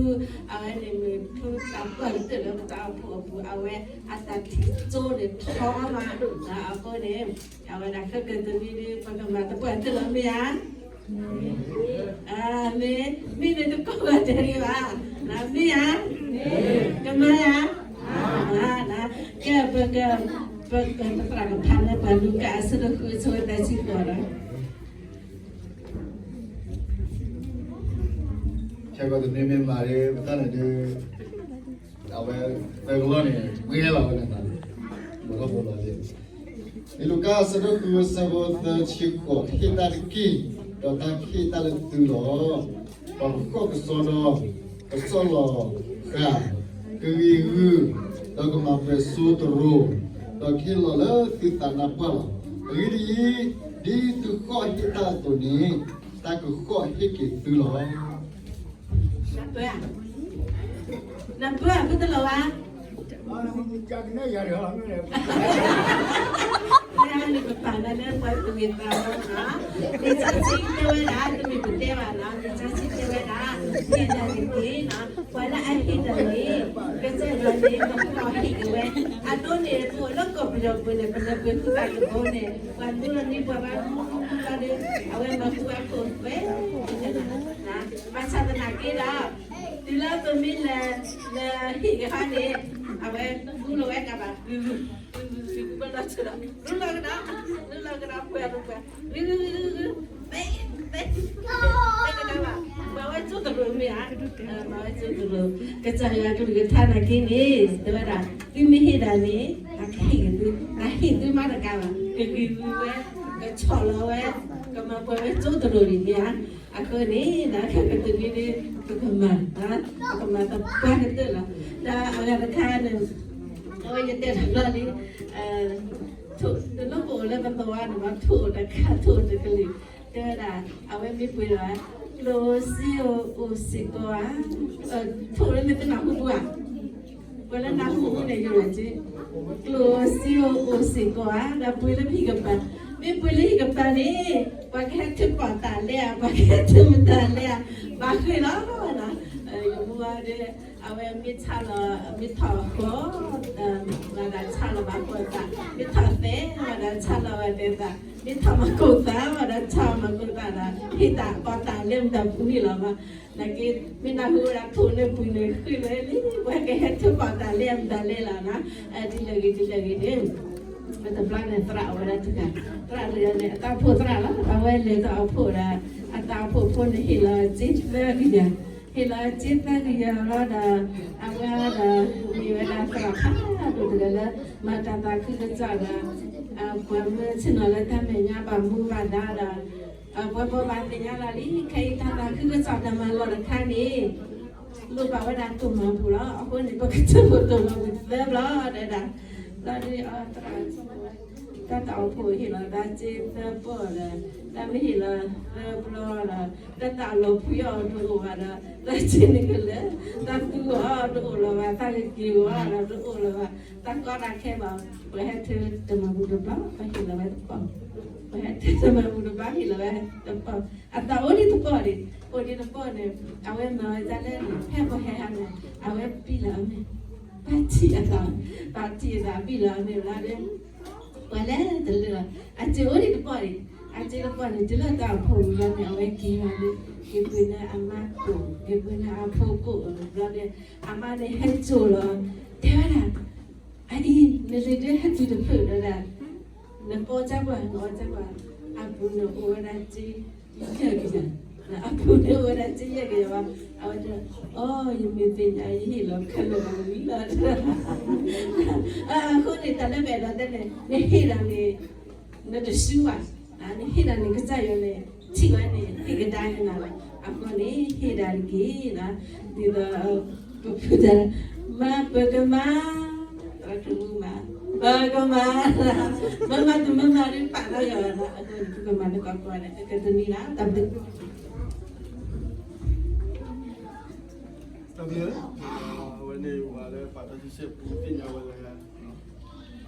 အဝဲန့ၣ်မ့ၢ်ဖုသးပှၢ်ကတၢၢ်လၢ ပတၢ်အိၣ်ဖှိၣ်အပူၤ အဝဲအတၢ်ထံၣ်ကၠိန့ၣ်ထီမး အဃိန့ၣ် အဝဲဒၣ်ခဲကတမံၤဒီး ပကမၤသပှၢ်ကတၢၢ်လီၤ မ့ၢ်ဧါ မ့ၢ် မ့ၢ်န့ၣ်တကိးဂၤဒဲးဒံးဘၣ်, မ့ၢ်ဧါ, ကမၤဧါ, ကဲ ပက ပက ပသရၣ်ကဖးလၢပှၤလူၤကၣ် အဆၢဒိၣ်ဃု အဆၢဖိသၢဆံဃိးဒီး ခဲကတမံၤမ့ၢ်မၤဒီး ပတၢ်န့ၣ်ဒုး အဝဲသၢကလီၢ်န့ၣ် ပှဲၤလီၤဝဲန့ၣ်, ဘၣ်ထီၣ်ဖိလီၤလံ. လံာ်လူၤကၣ်အဆၢဒိၣ်ဃု အဆၢဖိသၢဆံဃိး, ဟ့ၣ်တၢ်တက့ၢ်, ဒီးတၢ်ကဟ့ၣ်တၢ်လၢသုလီၤ. ပှၤကဃီၣ်ကစီဒီ, ကစီၣ်လီၤဃာ်, ကဂ့ၤဂုာ်, ဒီးကမၤပှဲၤစိတရိၤ, ဒီးကဟ့ၣ်လီၤလၢသုသးနါပှၢ်လီၤ. အဂ့ၢ်ဒ်အံၤ, ဒ်သုဃီၣ်ဟ့ၣ်တၢ်အသိးန့ၣ်, တၢ်ကဃီၣ်ဟ့ၣ်က့ၤသုလီၤ. နပၢၢ်, နပၢၢ် မ့ၢ်တလီၤဘၣ်. နပၢၢ် နပၢၢ် နပၢၢ် နပၢၢ် နပၢၢ် လၢပှၤသူၣ်ဂ့ၤသးဝါနီၤ, လံာ်စီဆှံတဲဝဲဒၣ် တမ့ၢ်ပတဲဘၣ်နီၤ, လံာ်စီဆှံတဲဝဲဒၣ် ဟ့ၣ်တၢ်တက့ၢ်နီၤ, ပှၤလၢအဟ့ၣ်တၢ်န့ၣ် ကစၢ်ယွၤန့ၣ် ကဃီၣ်ဟ့ၣ်က့ၤဝဲ, အဒိန့ၣ် ပအိၣ်လၢကီၢ်ပယီၤပူၤန့ၣ် ပလဲၤပှ့ၤဃုသးတဘိန့ၣ် ပှၤဒိလီၤန့ၢ်ပှၤဘၣ်မူမူဘၣ်ဒီး အဝဲမၤဃုဘၣ်ခိၣ်ဝဲ ဘၣ်ဆၣ်သနာ်က့ဒီး တုၤလၢပမ့ၢ်လဲၤ လဲၤဟ့ၣ်ကဟါန့ၣ် အဝဲမူလီၤဝဲကဘၣ် ပလီၤဆၢဒီး လူလီၤကဒီး လူလီၤကဒီး ပှဲၤပှဲၤ သ့ သ့ သ့ကဒီးဘၣ် ပှၤဝဲ ကၠိသရိာ်မ့ၢ်ဧါ, မၤဝဲကၠိသရိာ်, ကစၢ်ယွၤကလုၢ်ကထါနာ်က့န့ၣ် တဲဝဲဒၣ် သုမ့ၢ်ဟ့ၣ်ဒၣ်န့ၣ် အကဟ့ၣ်က့ၤသု, တၢ်ဟ့ၣ်သုမးတကးဘၣ်, ကဂ့ၤဝံၤဝဲ, ကဆီၣ်လီၤဝဲ, ကမၤပှဲၤဝဲကၠိသရိာ်န့ၣ်မ့ၢ်ဧါ. အဃိန့ၣ် ဒ်ကတနံၤန့ၣ် ပကမၤ, ပကမၤသပှၢ်ကတၢၢ်လီၤ. ဒီးအဂၤတခါန့ၣ် အဝဲယတဲတဘျီလံ, တလိၣ်ပအိၣ်လၢပသဝီန့ၣ်ဘၣ်, ထိၣ်တခါထိၣ်တကလုာ်, တဲဝဲဒၣ် အဝဲမ့ၢ်ပှ့ၤဒီး ကျိၣ်စ့အိၣ်စ့ၢ်ကီးဧါ, ထိၣ်လၢမ့ၢ်တနၢ်ဟူပူၤဧါ, ပှၤလၢနၢ်ဟူပူၤန့ၣ် ယိၤလီၤက့, ကျိၣ်စ့အိၣ်စ့ၢ်ကီးဧါ, ဒီးပှ့ၤလၢပဟံၣ်ကပၤ, မ့ၢ်ပှ့ၤလၢဟံၣ်ကပၤန့ၣ် ပှၤကဟဲထုးပီၣ်တၢ်လဲဧါ, ပှၤကဟဲထုးမတၤလဲဧါ, ဘၣ်ဃ့လီၤ, ယမူဝဲဒၣ် အဝဲမ့ၢ်ဆါလီၤ, မ့ၢ်ထီၣ်ဃီ, ဝဲဒၣ်ဆါလီၤဘၣ်ဃီသး, မ့ၢ်ထီၣ်သဲ, ဝဲဒၣ်ဆါလီၤဝဲသဲသး, မ့ၢ်ထီၣ်မၤကိၢ်သး, ဝဲဒၣ်ဆါမၤကိၢ်သးဒီး ဟ့ၣ်တၢ်ပီးတၢ်လၢမတၤပူၤန့ၣ်လီၤမး. နာ်က့ မ့ၢ်နၢ်ဟူဝဲဒၣ်ထိၣ်လၢပှ့ၤန့ၣ် ဃ့လီၤလံ, ပှၤကဟဲထုးပီၣ်တၢ်လဲမတၤလဲလီၤနီၤ, ဒ်လဲၣ်ဂ့ၤ ဒ်လဲၣ်ဂ့ၤန့ၣ် ပတဘျီန့ၣ်သရၣ်အိၣ်ဝဲဒၣ်တဂၤ, သရၣ်တဂၤန့ၣ် အတၢ်အိၣ်ဖှိၣ်သရၣ်လီၤ, အဝဲလဲၤတၢ်အိၣ်ဖှိၣ်ဒီး အတၢ်အိၣ်ဖှိၣ်ဖိန့ၣ် ဟ့ၣ်လီၤစ့သၢကယၤ, ဟ့ၣ်လီၤစ့သၢကယၤလီၤဒီး အဝဲဒီး မ့ၢ်ဝဲဒၣ်သရၣ်ဖးဒိၣ်တဂၤလၢ မၤတၢ်သးခုကစီၣ်ဒီး ပှၤမၢဆ့ၣ်နီၤလၢတၢ်မဲာ်ညါဘၣ်မူဘၣ်ဒါဒီး ပှၤဘိးဘၣ်သ့ၣ်ညါလီၤလံ, ခဲအံၤတၢ်သးခုကစီၣ်တၢ်မၤလီၢ်တခါန့ၣ် လိၣ်ဘၣ်ဝဲဒၣ်တိၢ်မၤပူၤလီၤ. အဃိန့ၣ် ပကထၢဖှိၣ်တိၢ်မၤပူၤသၢဘျီတဲဒၣ်, ဘျီဒုးအီၤသရၣ် တၢ်တၢ်အိၣ်ဖှိၣ်ဟ့ၣ်လီၤတၢ်စ့သၢပီၢ်ဒီး တၢ်မ့ၢ်ဟ့ၣ်လီၤသၢဘျီဒီး တၢ်တၢ်လီၤဖှံအီၤတအိၣ်ဘၣ်ဒီး တၢ်စ့န့ၣ်ကလၢာ်, တၢ်သူအီၤတအိၣ်လီၤဘၣ်, တၢ်ကက့ၤဝီဒီးတအိၣ်လီၤဘၣ်, တၢ်ကီတၢ်ခဲဘၣ်, ပှၤဟဲထၢတမၤပူၤတဘျီ ပှၤဟ့ၣ်လီၤဝဲတပီၢ်, ပှၤဟဲထၢတမၤပူၤတဘျီ ဟ့ၣ်လီၤဝဲတပီၢ်, အသးအိၣ်ဒံးတပီၢ်ဒံး, အိၣ်ဒံးတပီၢ်န့ၣ် အဝဲမၤဝဲဒ်လဲၣ်န့ၣ် ဖဲပှၤဟဲဟးန့ၣ် အဝဲပံလီၤအမ့ၢ်, ပာ်ထံၣ်အသး, ပာ်ထံၣ်အသးပံလီၤအမ့ၢ်ဘျီဒီး ပှၤလဲၤတလၢာ်, အစ့အိၣ်ဒံးတပီၢ်ဒံး, အစ့တပီၢ်န့ၣ် တုၤလၢတၢ်အိၣ်ဖှိၣ်ဝံၤလီၤန့ၣ် အဝဲက့ၤလီၤန့ၣ် က့ၤပှ့ၤန့ၢ်အမါကိၣ်, က့ၤပှ့ၤန့ၢ်အဖိကိၣ်ဘျီဒီး အမါန့ၣ်ဟဲစိာ်လီၤ, တဲဝဲဒၣ် အအံၤ နလံၤဒၢဟဲတုၤတဖျၢၣ်ဒီးဒၣ်, နကအီၣ်ကၢ်ပှၤ, နအီၣ်ကၢ်ပှၤ, အပူၤန့ၣ်အိၣ်ဝဲဒၣ်စ့ယဲၢ်ကယၤ, အပူၤန့ၣ်အိၣ်ဝဲဒၣ်စ့ယဲၢ်ကယၤဘၣ်, အဝဲတဲ, အီ ယမ့ၢ်သ့ၣ်ညါ ယဟ့ၣ်လီၤခဲလၢာ်လီၤဝံၤလီၤ, အဃိန့ၣ် တၢ်လၢပအဲၣ်ဒိးတဲန့ၣ် နဟ့ၣ်ဒၣ်န့ၣ် နတဆူဘၣ်, နဟ့ၣ်ဒၣ်န့ၣ် ကစၢ်ယွၤန့ၣ် ထံၣ်ဝဲန့ၣ် ဟ့ၣ်ကဒါက့ၤနၤလီၤ, အဃိန့ၣ် ဟ့ၣ်ဒၣ်တက့ၢ်, ဒ်သိး ပဖုတၢ် မၤပကမၤ, သရၣ်မုၣ်မၤ, ပကမၤ, မၤမၤတမၤမၤဒ်ပာ်လီၤယၤလီၤ, အဃိန့ၣ် ပကမၤတကီၢ်ကီၢ်န့ၣ် ကတနံၤလၢ် တၢ်ဘျုး တၢ်ဘျုး, အဝဲန့ၣ် ပှၤလၢပာ်တၢ်စံးဆဲပူ သ့ၣ်ညါဝဲလၢ အဂ့ၢ်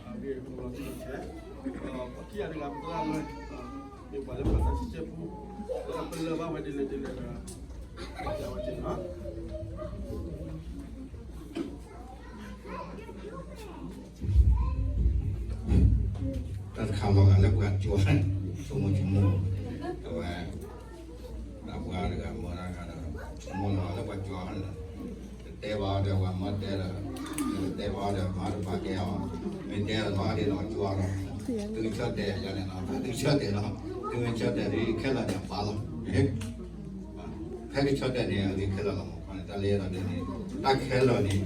အကျိၤလီၤတံၢ်လီၤဆဲး, ပှၤခံဂၤတဂၤပသရၣ်လၢ မ့ၢ်ပှၤလၢပာ်တၢ်စံးဆဲပူ လၢပလၢၢ်ဘၣ်ဝဲဒ်လဲၣ်ဒ်လဲၣ်ဒီး ပျဲဝဲသ့ၣ်နီၤ တၢ်တခါလီၤဂာ်လၢပှၤကၠီ ဆိကမိၣ်ဆိကမိၣ် အဝဲ တၢ်ပှၤတဂၤမၢတၢ်ဂၤဒီး ဆိကမိၣ်လီၤဂာ်လၢပှၤကၠီလီၤ, တတဲဘၣ်အီၤဒီးပှၤမၢတဲဒီး တတဲဘၣ်အီၤဒီးမၤတပာ်ကဲအီၤ, မ့ၢ်တဲအီၤလီၤဒ်နီၢ်ကၠီလီၤ, သုကဆၢတဲာ်ယၤန့ၣ်လီၤ, သုကဆၢတဲာ်လီၤ, သုမ့ၢ်ဆၢတဲာ်ဒီးခဲလၢာ်န့ၣ်ပာ်လီၤ ဖဲကဆၢတဲာ်န့ၣ် အဂ့ၤခဲလၢာ်လီၤမး, တၢ်လၢယအဲၣ်ဒိးတဲန့ၣ် တၢ်ခဲလၢာ်န့ၣ်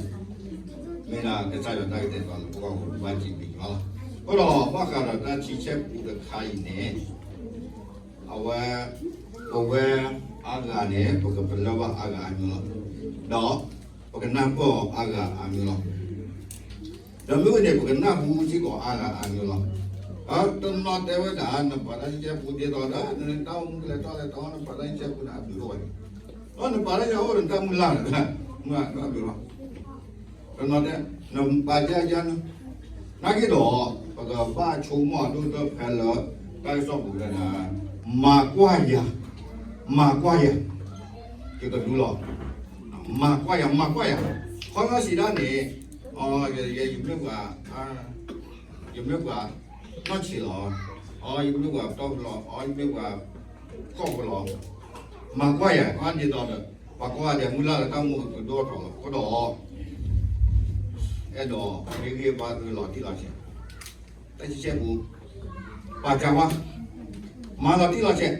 မ့ၢ်ဒၣ်ကစၢ်ယွၤတၢ်ကတဲာ်ကတီၤလၢပဂီၢ်ပူၤ ဘၣ်စံးဘျုးယွၤလီၤ. အဃိဒီး ဘၣ်ဃးဒီးတၢ်စံးဆဲပူတခါအံၤန့ၣ် အဝဲ ပဝဲအါဂၤန့ၣ် ပကပလၢၢ်ဘၣ်အါဂၤအါမံၤလီၤ. ဒီးပကနၢ်ပၢၢ်အါဂၤအါမံၤလီၤ. ဒီးမ့ၢ်ဝဲန့ၣ် ပကနၢ်ဟူစ့ၢ်ကီးအါဂၤအါမံၤလီၤ. တနီၤတဲဝဲဒၣ် နပာ်တၢ်စံးဆဲပူဒ်သိးဒီး နတၢ်အိၣ်မူကလဲၤထီၣ်လဲၤထီ နပာ်တၢ်စံးဆဲပူန့ၣ် အဘျုးလီၤဝဲန့ၣ်, ဒီးနပာ်တၢ်စံးဆဲပူန့ၣ် တၢ်မုၢ်လၢ်လီၤ, မုၢ်လၢ်အဘျုးလီၤ. တနီၤတဲ နပာ်တၢ်ယါန့ၣ် နာ်က့ဒီး ပကဘၣ်ဆိကမိၣ်ဒိၣ်ဒိၣ်ဖဲလၢ တၢ်ကစီၣ်ပူၤလၢနၤ, မၤကွၢ်ယၤ, မၤကွၢ်ယၤ, ယကဒူလီၤ, မၤကွၢ်ယၤ, မၤကွၢ်ယၤ, ခီဖျိစံးဒၣ်န့ၣ်, ယမ့ၢ်ပှၤ, ယမ့ၢ်ပှၤနီၢ်ဆံးလီၤ, ယမ့ၢ်ပှၤတီၢ်ကလီၤ, ယမ့ၢ်ပှၤကီၢ်ကလီၤ, မၤကွၢ်ယၤ, အဒ်သိးဒီး ပှၤကွၢ်ဒီးမုၢ်လၢ်လၢတၢ်မူကဒိၣ်ထီၣ်လီၤ, အဃိဒီး အဲၣ်ဒိးမ့ၢ်ဂ့ၢ်ဘၣ်သုလီၤတံၢ်လီၤဆဲး, တၢ်စံးဆဲပူ, ပာ်ကါဝါ, မၤလီၤတံၢ်လီၤဆဲး,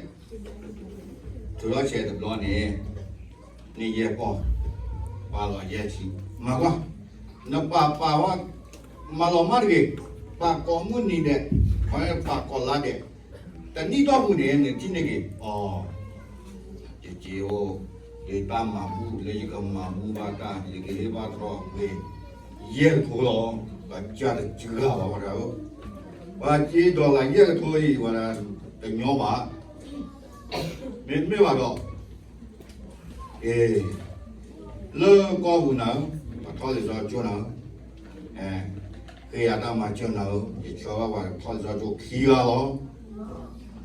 ထုးလီၤဆဲးတဘျီန့ၣ် န့ၣ်ယဲၢ်ကီၢ်, ပာ်လီၤယဲၢ်ဆံ, မၤကွၢ်, နပာ်ပာ်ဝဲ, မၤလီၤမၢ်တဂ့ၤ, ပာ်ကိးမုၢ်နံၤဒဲး, ပာ်ကိးလါဒဲး, တနံၣ်တီၢ်ပူၤန့ၣ် နထံၣ်န့ၢ်က့ၤ, အိ, ယက့ၤအိၣ်, ယတၢ်မၤဘူၣ်လၢယကမၤဘူၣ်ဘၣ်တၢ် ယကဟ့ၣ်ဘၣ်တြီအဝ့ၢ်, ယဲၢ်ကထိလီၤ, ပှၤကၢ်တစှၤလီၤဝဲဒၣ်, ပှၤက့ၤဒီးလၢယဲၢ်ကထိအံၤဝဲဒၣ်, တညီဘၣ်, မ့တမ့ၢ်ဘၣ်ဒီး လၢကီၢ်ပူၤနၤဧၢ, ပှၤထီၣ်လံာ်စီဆှံကၠိနၤဧၢ, ဃ့ယၤတၢ်မၤစၢၤနၤဧၢ, ယဆှၢဘၣ်ပှၤထီၣ်လံာ်စီဆှံကၠိခံဂၤလီၤ.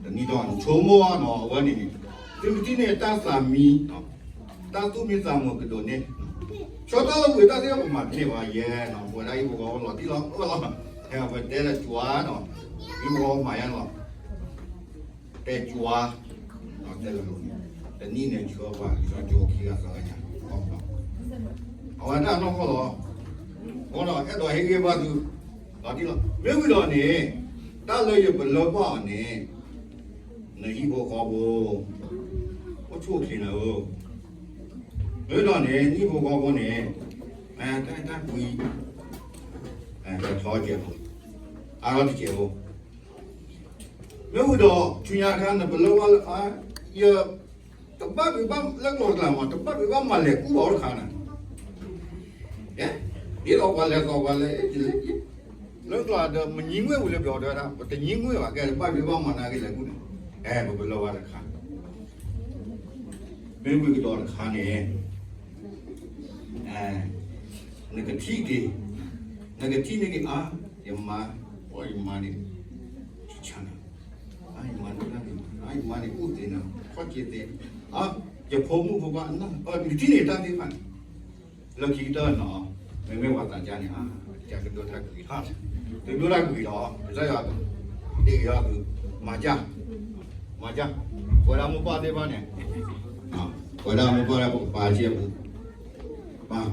တနံၣ်တီၢ်နဆိကမိၣ်ဘၣ်နီၤ အဝဲန့ၣ်န့ၣ်, သုကထံၣ်န့ၢ်တၢ်သးမံ, တၢ်သူၣ်မံသးမုာ်ကဒိးန့ၢ်, ဆၢထၢၣ်လၢဝံၤတၢ်သ့ၣ်ပမၤတန့ၢ်ဘၣ်ယဲနီၤ, ပဝဲဒၣ်ဟံၣ်ဖိဃီဖိလီၤတံၢ်လီၤအၢလီၤ, ပတဲလၢကွၢ်နီၤ, ဟံၣ်ဖိဃီဖိမၤယါလီၤ တဲကွၢ်, တဲလၢ, တနံၣ်န့ၣ်ဆှၢပှၤလံာ်စီဆှံကၠိခံဂၤသၢဂၤညါ, အဝဲတၢ်နီၢ်ကီၢ်လီၤ, အဃိဒီးအဲၣ်ဒိးဟ့ၣ်ဂံၢ်ဘါသု, လီၤတံၢ်လီၤ, မ့ၢ်ဝံၤဒီးန့ၣ်, တၢ်လၢယပလၢဘၣ်အီၤန့ၣ်, နဟံၣ်ဖိဃီဖိ, အိၣ်ဆူၣ်အိၣ်ချ့နၤဧၢ, မ့ၢ်ဝံၤဒီးန့ၣ် နဟံၣ်ဖိဃီဖိန့ၣ်, တၢ်ကွံ, ကထီကဲးဖိ, အါထီၣ်တကဲးဖိ မ့ၢ်ဝံၤဒီး ဆူညါတခါ နပလၢဘၣ်လၢ ယ, တဘၣ်ပှၤဘၣ်လၢကျိၤကျဲမး တဘၣ်ပှၤဘၣ်မၤလဲၤကူၣ်ဘၣ်အိၣ်တခါနၤ, ဒ်သိးပှၤလဲၤသိးပှၤလဲၤ, လၢကျိၤဒီး မနံၤငွ့ၣ်ဝံၤလၢပျီတဲဝဲဒၣ် ပတနံၤငွ့ၣ်ဘၣ် ကဲတဘၣ်ပှၤဘၣ်မၤနၤက့ၤလဲၤကူၣ်န့ၣ်, အဲ ပပလၢဘၣ်တခါ, မ့ၢ်ဝံၤကဒီးတခါန့ၣ် နကထံၣ်က့ၤ, နကထံၣ်န့ၢ်က့ၤအါ, ယမါ, ယမါန့ၣ်, ဆံဆါနၤ, ယမါန့ၣ်, ယမါန့ၣ်အိၣ်သ့နၤ, ခီၣ်က့ၤသ့, ယဖိမုၣ်ဖိခွါ, နကထံၣ်န့ၢ်တၢ်သ့ၣ်တဖၣ်န့ၣ်, လၢခံကတၢၢ်နီၤ, မ့မ့ၢ်ပှၤသးစၢ်န့ၣ်, ကဒိၣ်တၢ်ကွံာ်လီၤ, တဒိၣ်တၢ်ကွံာ်လီၤ, ကစၢ်ယွၤ, ဒ်ကယီၤသု, မၤစၢ်, မၤစၢ်, ပဝဲဒၣ်မိၢ်ပၢ်သ့ၣ်တဖၣ်န့ၣ်, ပဝဲဒၣ်မိၢ်ပၢ်လၢပကပာ်စဲပူၤ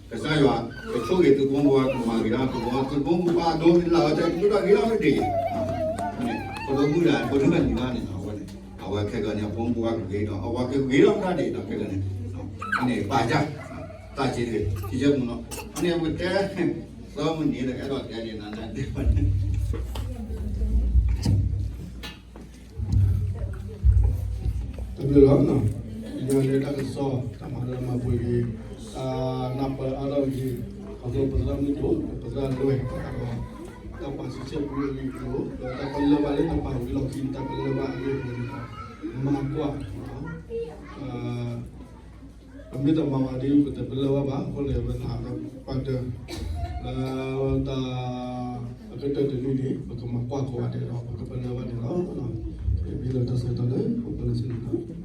ကစၢ်ယွၤ, ကဆိၣ်ဂ့ၤသုဖိမုၣ်ဖိခွါ ကမၤဂ့ၤထီၣ်သုဖိ, သုဖိမုၣ်ဖိခွါအဒိလၢအဝဲသ့ၣ်ဒိၣ်တၢ်ဂ့ၤထီၣ်မ့ၢ်ဒ်အံၤ, ဖိဒိၣ်မုၣ်ဒီး ဖိဒိၣ်မုၣ်နံၤဘၣ်န့ၣ်, အဝဲန့ၣ်, အဝဲခဲကနံၣ်အံၤ အဖိမုၣ်ဖိခွါကဂ့ၤဒီး အဝဲကဂ့ၤထီၣ်တၢ်ဒ်န့ၣ်ဒီးခဲကနံၣ်အံၤ, န့ၣ်ပာ်စၢ်, တၢ်စ့တဂ့ၤ, ထံဆဲမူနီၤ, န့ၣ်ပတဲ, သၢမုၢ်နံၤဒီးအဲၣ်ဒိးတဲန့ၣ်နၤန့ၣ် တဘျုးလီၤ, ယွၤလၢတၢ်ကစီၣ် တၢ်မၤလၢမၤပှဲၤဂ့ၤ, တၢ်နၢ်ပၢၢ်အါထီၣ်ဂ့ၤ, ခီဖျိပသရၣ်မုၣ်ကျိၤ ပသရၣ်လွဲၢ်, တၢ်ပာ်စံးဆဲပူအဂ့ၢ်အကျိၤ, ဒီးတၢ်ပလၢၢ်ဘၣ်လၢနပာ်ဝံၤလီၢ်ခံ တၢ်ပလၢၢ်ဘၣ်အဂ့ၢ်အကျိၤန့ၣ်ဒီး, မၤကွၢ် ပမ့ၢ်တမၤဘၣ်ဒီး ပတပလၢၢ်ဘၣ်ဘၣ်, အဃိန့ၣ် ပသးပှၢ်တၢၢ်, လၢတၢ်အကတၢၢ်တနံၤန့ၣ် ပကမၤကွၢ်ကိးဂၤဒဲးဒီး ပကပလၢၢ်ဘၣ်န့ၣ်လီၤ. မ့ၢ်လၢတၢ်ဆၢကတီၢ်လၢ ပပလၢၢ်ဆၢန့ၣ်လီၤ.